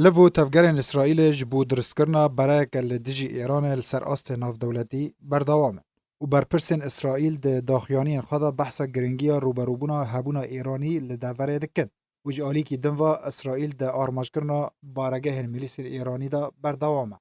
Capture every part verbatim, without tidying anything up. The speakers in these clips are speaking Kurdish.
Liv û tevgerên Îsraîlê ji bo dirustkirina bereyeke li dijî Îranê li ser astê navdewletî berdewam in û berpirsên Îsraîl di daxuyaniyên xwe de behsa giringiya rûberûbûna hebûna Îranî li deverê dikin û ji alîkî din ve Îsraîl di armancekirina baregehên milîsên Îranî de berdewam e.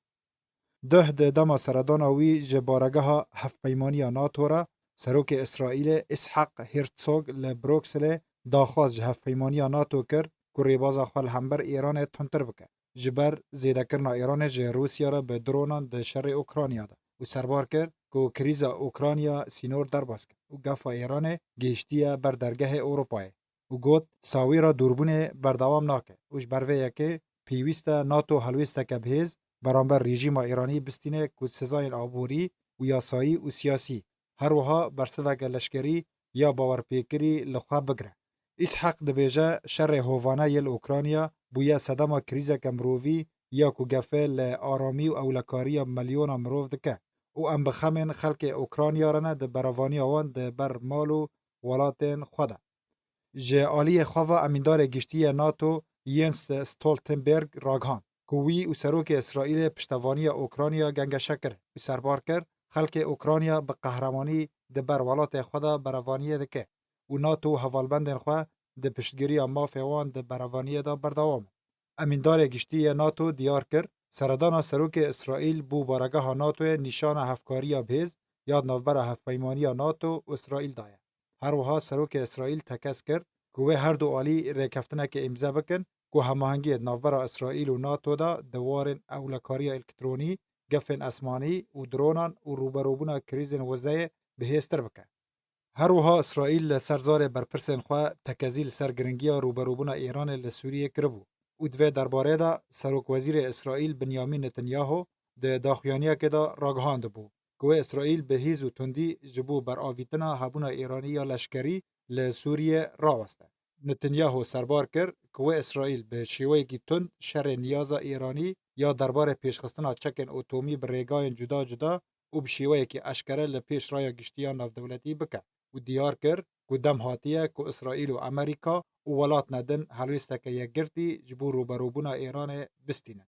Duh di dema seredana wî ji baregeha hevpeymaniya NATO re, serokê Îsraîlê Îshak Herzog li Brukselê daxwaz ji hevpeymaniya NATO kir ku rêbaza xwe li hember Îranê tundtir bike, ji ber zêdekirina Îranê ji Rûsya re bi dronan di şerê Ukrayna de û serbar kir ku krîza Ukrayna sînor derbas kir û gefa Îranê gihiştiye ber dergehê Ewropayê û got, Sawîra dûrbûnê berdewam nake û ji ber vê yekê pêwîst e NATO helwêsteke bihêz beramber rejîma Îranî bistîne ku sizayên aborî û yasayî û siyasî, her wiha bersiveke leşkerî ya bawerpêkirî li xwe bigire. Îshak dibêje, şerê hovane yê li Ukrayna bûye sedema krîzeke mirovî ya ku gefê li aramî û ewlekariya milyona mirov dike û em bi xemên xelkê Ukrayna re ne di berevaniya wan di ber mal û welatên xwe de. Ji aliyê xwe ve Emîndarê Giştî yê NATO Jens Stoltenberg ragihand ku wî û Serokê Îsraîlê piştevaniya Ukrayna gengeşe kir û serbar kir, xelkê Ukrayna bi qehremanî di ber welatê xwe de berevaniyê dike û NATO û hevalbendên xwe di piştgiriya mafê wan di berevaniyê de berdewam in. Emîndarê Giştî yê NATO diyar kir, seredana Serokê Îsraîl bo baregeha NATOyê nîşana hevkariya bihêz ya di navbera hevpeymaniya NATO û Îsraîl de ye. Her wiha Serokê Îsraîl tekez kir ku wê her du alî rêkeftinekê îmze bikin ku hemahengiyê di navbera Îsraîl û NATO de di warên ewlekariya elektronî, gefên esmanî û dronan û rûberûbûna krîzên wizeyê bihêztir bike. Her wiha Îsraîl li ser zarê berpirsên xwe tekezî li ser giringiya rûberûbûna Îranê li Sûriyê kiribû û di vê derbarê de Serokwezîrê Îsraîl Binyamîn Netanyahu di daxuyaniyekê de ragihandibû ku wê Îsraîl bi hîz û tundî ji bo beravîtina hebûna Îranî ya leşkerî li Sûriyê raweste. Netanyahu serbar kir ku wê Îsraîl bi şêweyekî tund şerê niyaza Îranî ya derbarê pêşxistina çekên otomî bi rêgayên cuda cuda û bi şêweyekî eşkere li pêş raya giştî ya navdewletî bike û diyar kir ku dem hatiye ku Îsraîl û Amerîka û welatne din helwêsteke yekgirtî ji bo rûberûbûna Îranê bistînin.